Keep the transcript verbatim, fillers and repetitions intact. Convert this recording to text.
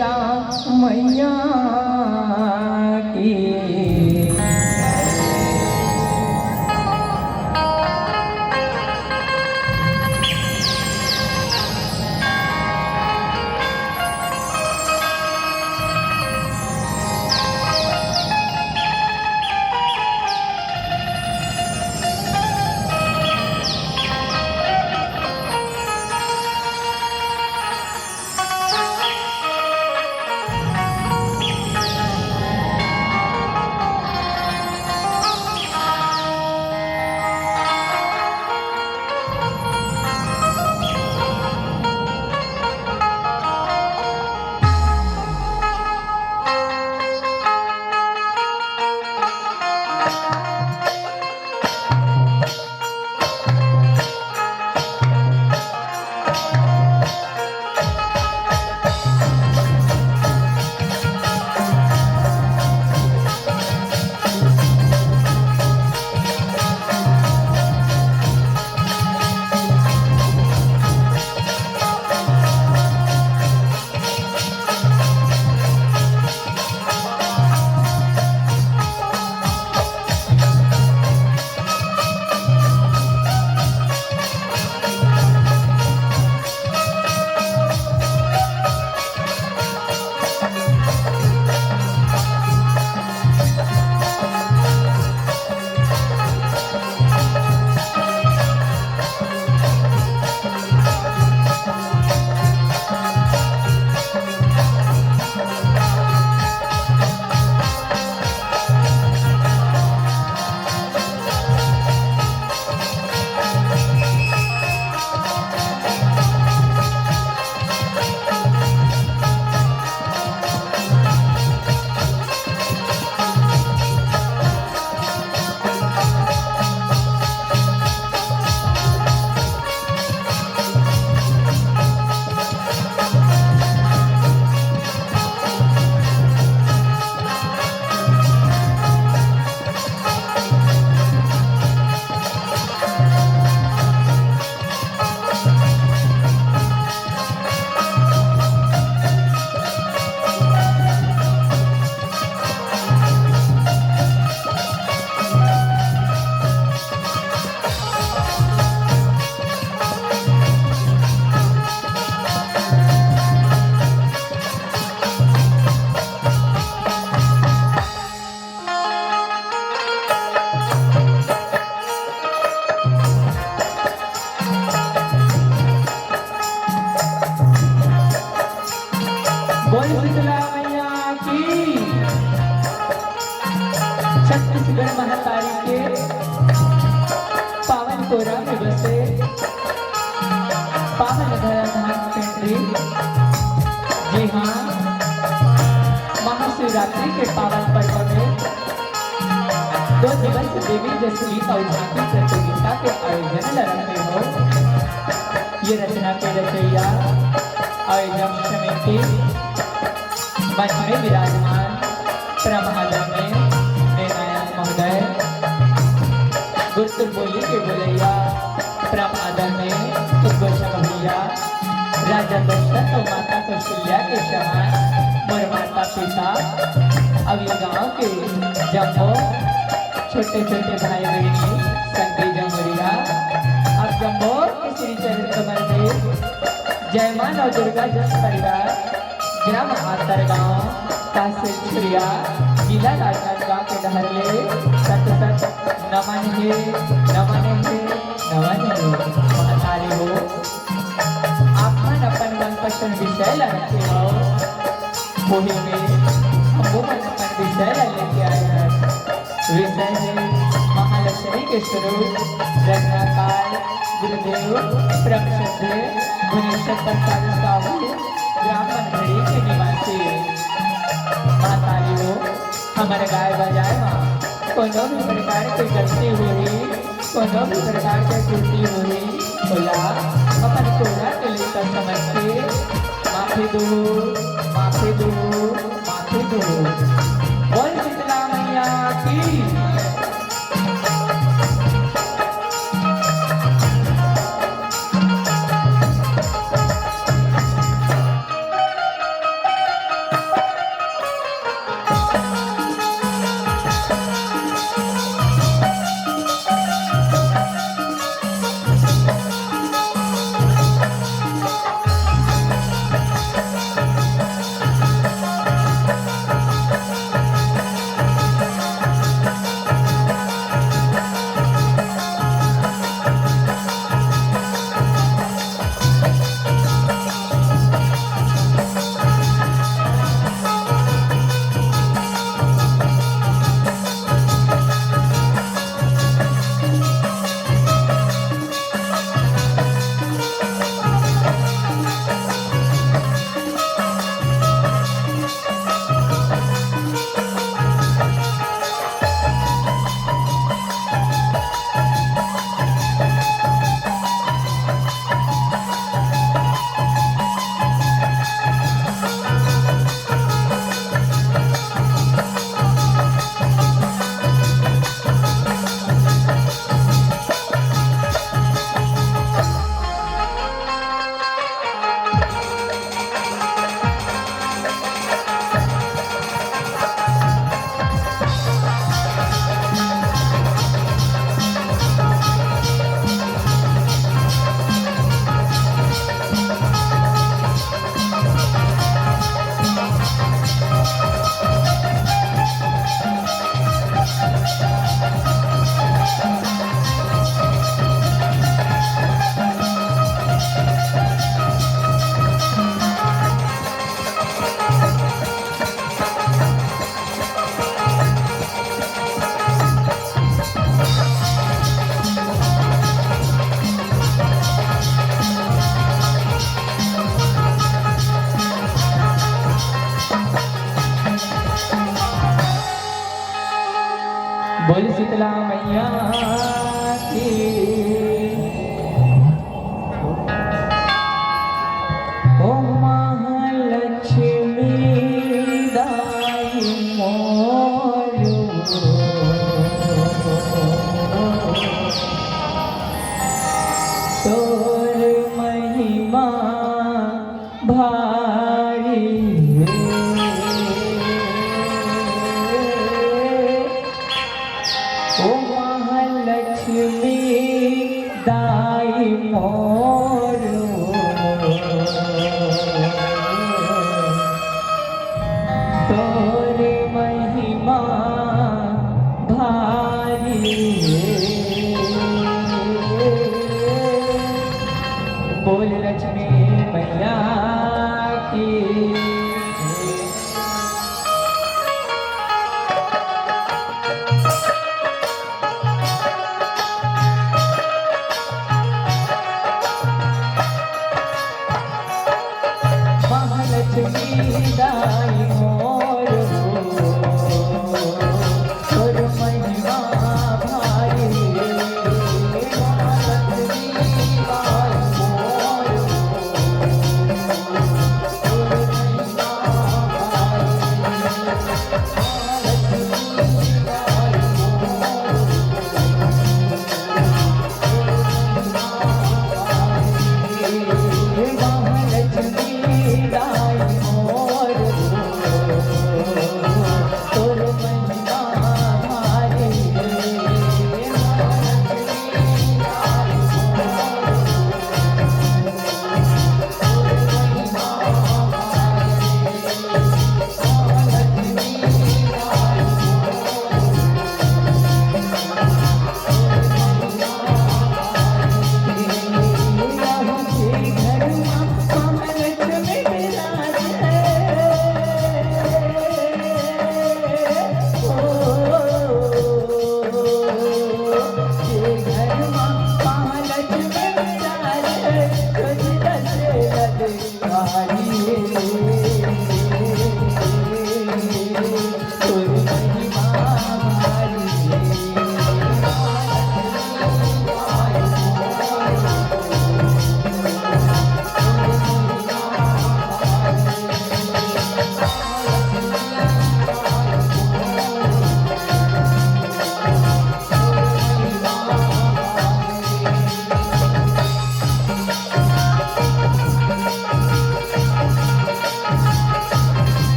मैया की। बोल शीतला मैया की। छत्तीसगढ़ महतारी के पावन कोरा में बसे पावन धरा धाम पेंडरी। जी हाँ, महाशिवरात्रि के पावन पर्व में दो दिवस देवी जसुरी अउ झांकी प्रतियोगिता के आयोजन ल रखे हो। ये रचना के रचैया आयोजक समिति मंच में विराजमान परम आदरणीय निर्णायक महोदय, गुरतुर बोली के बोलैया परम आदरणीय उद्घोषक भैया, राजा दशरथ अउ माता कौशल्या के समान मोर माता पिता, अउ ये गांव के जम्मो छोटे छोटे भाई बहिनी, संगी जमुरिया, आप जम्मो के श्री चरण कमल में जय माँ नवदुर्गा जस परिवार, ग्राम आतरगांव, तहसील छुरिया, जिला राजनांदगांव के डहर ले सत सत नमन हे, नमन हे, नमन हे। महतारी हो, आप मन अपन मनपसंद विषय ला रखे हो, वही में हमो मन अपन विषय ला लेके आए हन। विषय हे महालक्ष्मी के स्वरूप रचनाकार गुरुदेव परम श्रद्धेय भुवनेश्वर प्रसाद साहू, ग्राम मनघड़ी के निवासी। महतारी हो, हमर गाय बजाए म कोनो भी प्रकार के गलती होही, कोनो भी प्रकार के त्रुटि होही, ओला अपन कोरा के लइका समझ के माफी दो, माफी दो, माफी दो। बोल शीतला मैया की। शीतला मैया की। ओ महालक्ष्मी दाई मोर, तोर महिमा भारी हे। ओ महालक्ष्मी दाई मोर, तोर महिमा भारी हे। बोल लक्ष्मी मैया की। महालक्ष्मी दाई मोर, तोर महिमा भारी रे। महालक्ष्मी दाई मोर, तोर महिमा भारी रे। महालक्ष्मी दाई मोर,